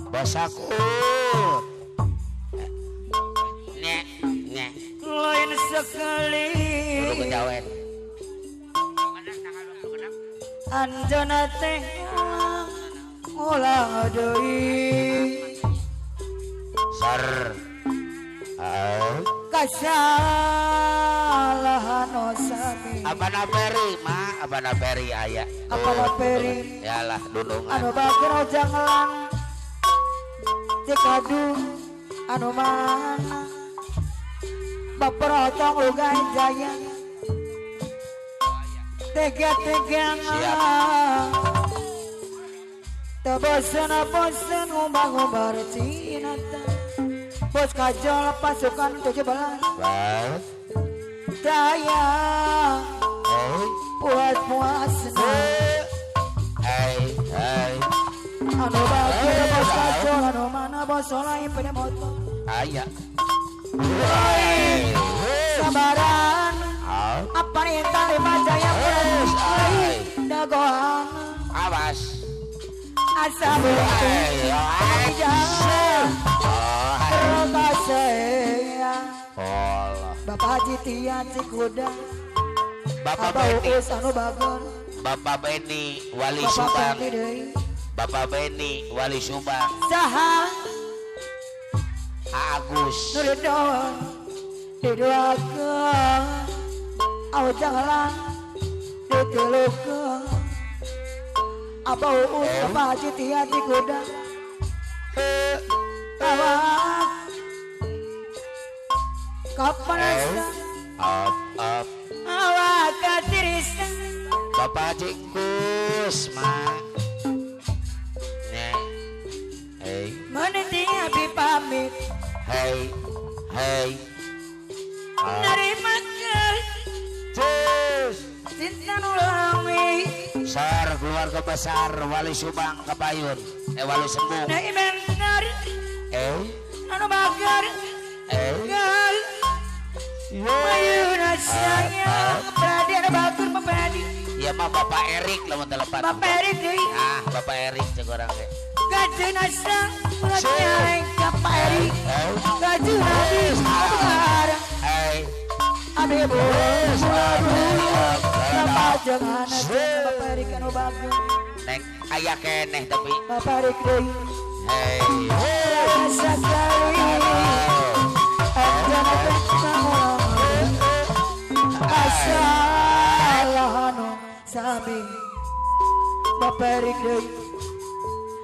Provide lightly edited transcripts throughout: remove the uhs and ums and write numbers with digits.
Bosakut. Nya, nya. Lain sekali. Kudu kejawen. Anjeunna teh ulang deui. Sar. Kasalahan sami. Abana peri ma, abana peri aya. Abana peri. Yalah dundungan. Anu bageur ojanglang. Cikadu anu mana. Baperotong lugai jaya. Tega-tega. Teu bosen-bosen ngumbar-ngumbar cinta. Bos kajol pasukan 17. Daya. Puas-puas. Hey, hey. Anu bageur bos kajol anu mana bos lain pada motor. Aya. Sabaran. Apa yang tali jaya dagoan. Awas. Asa berhenti. Bapak Haji Tia Cikuda, Bapak Beni, anu bageur. Bapak Beni Wali Subang, Bapak Beni Wali Subang, saha Agus, Nuridon, didoakeun, awajangan, ditelukeun, Abah Uus, Bapak Haji Tia Cikuda, awak. Kapan up up awak katirisa Bapak Haji Kusma nya hey meniti abi pamit hey hey nerima cus cinta nulami sar keluarga besar Wali Subang Kepayun Wali Sembung bentar anu bager gal Mayuna sayang Pradi ada batur Pak Pradi. Iya mah Bapak Erik lamun telepat. Bapak Erik deui. Ah, Bapak Erik cek urang teh. Gajeuna sang nyareng ka Pak Erik. Gajeuna di bareng. Hai. Abi bos. Bapak Bapak Erik anu bagus. Neng aya keneh tapi. Bapak Erik deui. Hei. Sakali. Asalahanu sami Bapak Erik deui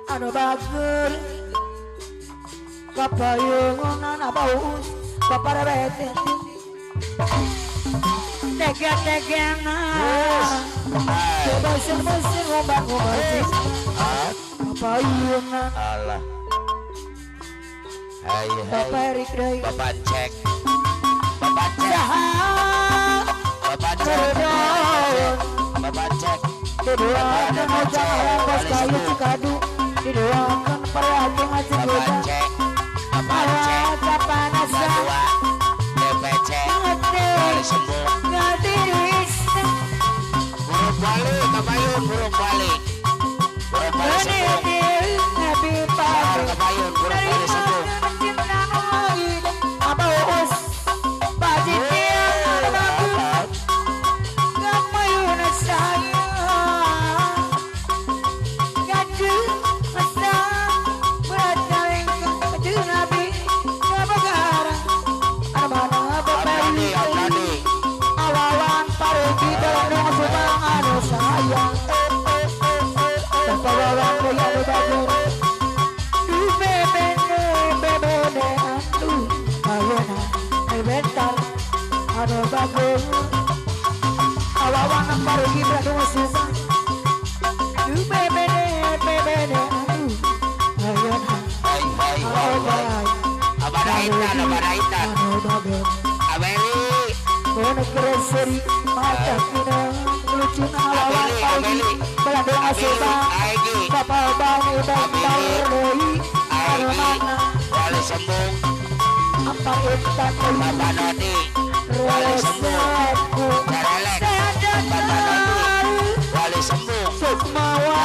anu bager kapayungan abaus Bapak Rebete tega-tegana bosen-bosen ngombar-ngombar kapayungan Allah. Hai hai Bapak Erik deui Bapak cek Bapak cek Bapak cek Bapak cek didoakan ojang bos kayu Cikadu didoakan perhatian Cikuda Bapak cek Bapak cek Bapak DPC Wali Sembung burung bali Kabayun burung bali burung bali Sembung Kabayun burung bali Sembung Wali Sembung Bapak Nodi Wali Sembung Carelek Bapak Nodi Wali Sembung Sukmawa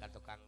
Tukang